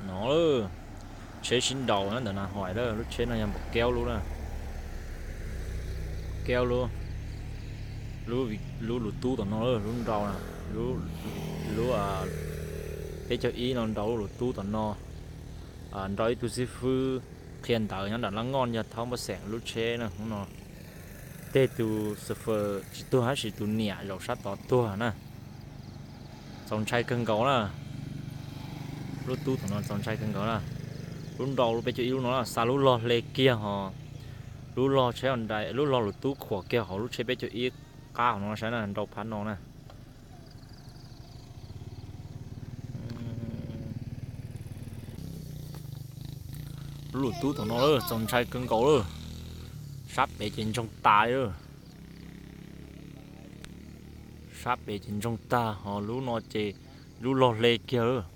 No, tsheb sib nraus nyob ntawm na, hais lub tsheb no yog npaum kaum lub na, kaum lub, lub lus tub tom no, lub nrau, lub peb caug ib no nrau lub lus tub tom no, nrau ib tug xib fwb qhia ntawv nyob nram lab ngoj yog thaub npaj xeem lub tsheb na hnub no. Tej tus xu fas tsis tuag tab sis tus niam zaum sab tod tuag na. Txaus ntshai kawg nkaus na. Lub tub tom no txaus ntshai kawg nkaus na. Lub nrau lub peb caug ib lub no na, xa lub log hle kiag hos, lub log tsheb, lub log lus tub khuam kiag hauv lub tsheb peb caug ib qab hauv no saib na, nrau phab no na. Lub lus tub tom no txaus ntshai kawg nkaus lawm. Sab pem ces ntsoog tas li. Sab pem ces ntsoog tag hos lub no ces lub log hle kiag lawm.